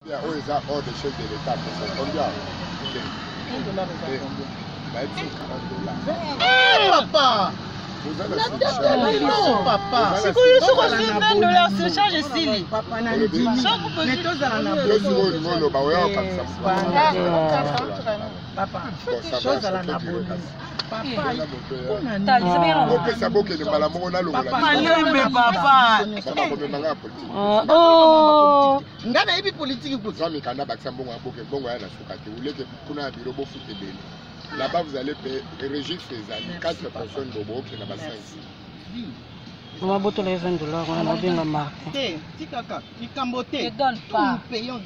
Oyo eza ordre chef de l'État apesa combien? Bayebisi 40 dollars. Papa, papa, sikoyo soki ozwi 20 dollars, surcharge esili. Papa, na ndimi, mais tozala na Yo sikoyo olingi oloba oya okangisa. Papa, tozala na bolingo, papa. Opesa bokende mbala moko nalongola. Malembe, papa. Mama, komemanga ya politike. Nga nayebi politiki kutu. Zwa mikanda, bakisa mbongo ya boke, mbongo ya na suka te. Uleke kuna ya biro, bofuta ebele. Là-bas, vous allez payer registre, ezali 4 personnes, bobo okende ba 5. Mama, botola ye 20 dollars wana, naobenga Martin. Te, tikaka likambo te. Ne donne pas.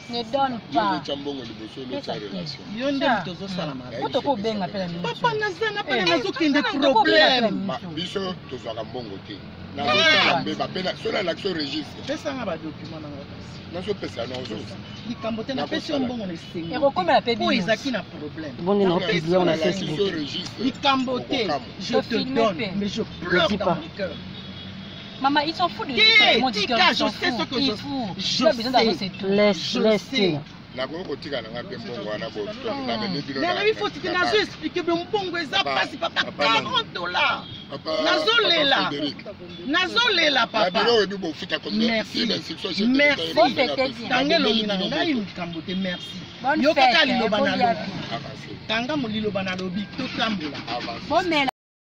Ne donne pas. Ozotya mbongo liboso, olotya relation. Yo nde moto ozosala mabe. Po tokobenga mpe na minute. Papa, naza na pene, nazokende problème. Biso tozwaka mbongo te, nazosala mbeba mpe so nalakisi registre. Pesanga badocument nango kasi. Nazopesa na ozosa. Likambo te, napesi yo mbongo na esengo. Ekokomela mpe. Oyo ezalaki na problème. Bonde na opublier na Facebook. Likambo te, je te donne, mais je pleure dans mon cœur. Maman, ils s'en foutent de Tika, je sais ce que je je sais. Sais. Laisse, laisse, Tina. Nakoki kotika nanga mpe mbongo wana, namemi bino. Nalobi foti te, nazo expliquer bino, mbongo eza mpasi, papa, 40 dollars. Nazolela, nazolela, papa. Merci. Merci. Kanga elongi na ngai, likambo te, merci. Yo kaka liloba nalobi, kanga liloba nalobi, totambola.